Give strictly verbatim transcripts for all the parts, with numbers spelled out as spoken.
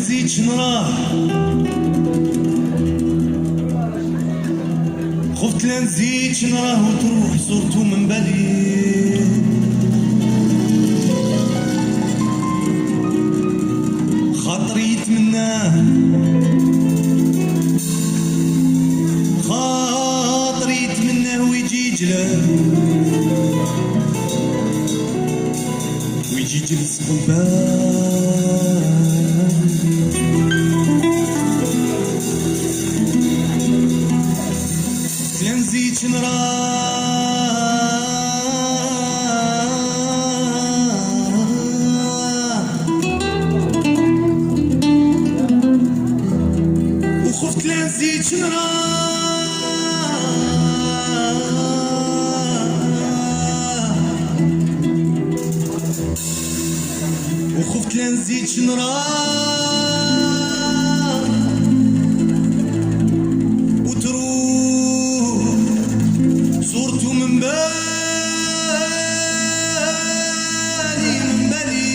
زيتش نراه. خفت لا نزيدش نراه وتروح صورته من بالي. خاطري يتمناه، خاطري يتمناه ويجي يجلب، ويجي يجلس قبالي. لا نزيدش نراه. وخفت لا نزيدش نراه. وخفت لا نزيدش نراه. وتروح صورته من بالي، من بالي.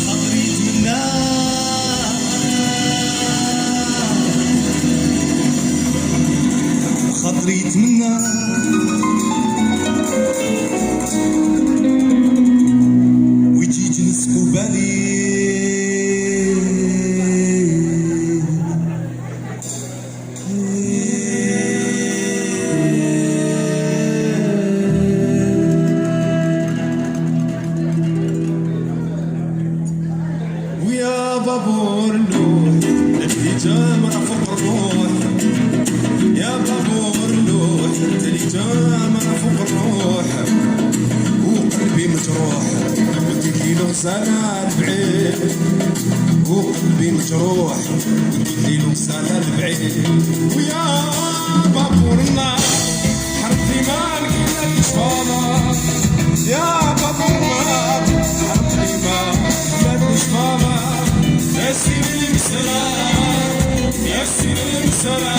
خاطري يتمنى، خاطري يتمنى، ويجي يجلس قبالي. ويا بابور اللوح، اللي جامرة فوق الروح. يا بابور اللوح، اللي جامرة فوق الروح. وقلبي مجروح، وديتي له غزالة بعيد. وقلبي مجروح، وديتي له غزالة بعيد. ويا بابور النار، حرقتي ما لقيتش فاضة. يا بابور النار، حرقتي ما لقيتش فاضة. يا سيدي المسرى، يا سيدي المسرى.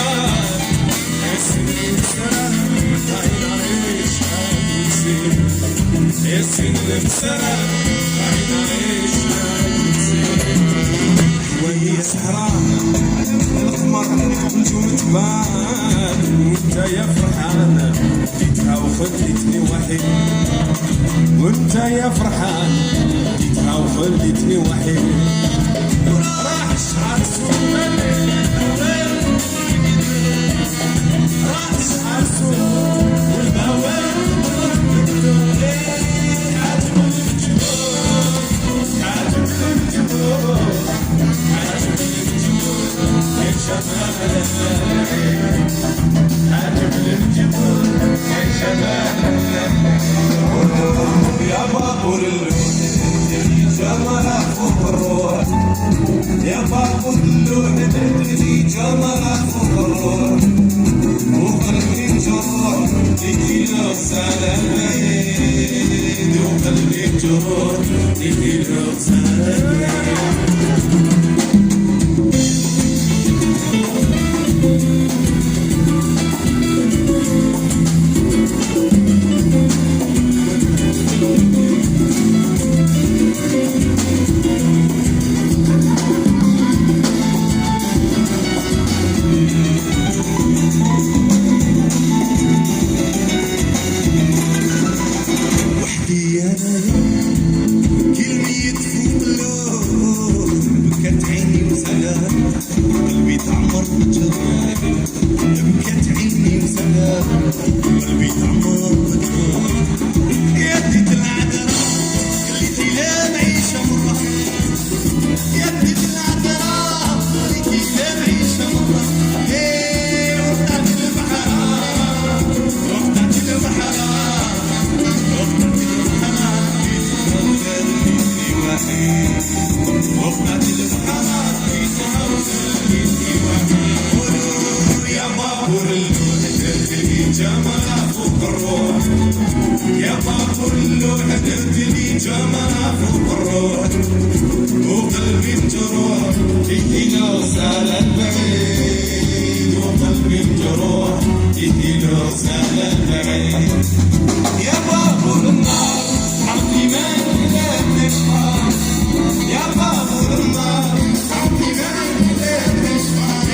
وهي سهرانة القمر، نجوم تبان، وانت يا فرحان، جيتها وخليتني وحيد. وانت يا فرحان، جيتها وخليتني وحيد. راح الشعر سود، يا بابور اللوح، يا بابور اللوح، اللي جمرة فوق الروح، وقلبي مجروح، يجي له سلام بعيد، وقلبي مجروح، يجي له سلام بعيد. وحدي أنا، كي الميت فوق اللوح، بكات عيني وسلام، قلبي تعمر بالجرح. بكات عيني وسلام، قلبي تعمر بالجرح. يا ديت العذرا، خليتي لا معيشة مرة. يا ديت العذرا، خليتي لا معيشة مرة. إيه، وقعت البحر، وقعت البحر، وقعت البحر. وقعت البحر. يا بابور اللوح، درتلي جمرة. الروح. يا بابا اللوح، درتلي جمرة فوق الروح، وقلبي مجروح، يدينا وسالة بعيد، وقلبي مجروح، يدينا وسالة بعيد. يا بابا النار، حرمي ما نلمس نار. يا بابا النار، حرمي ما نلمس نار.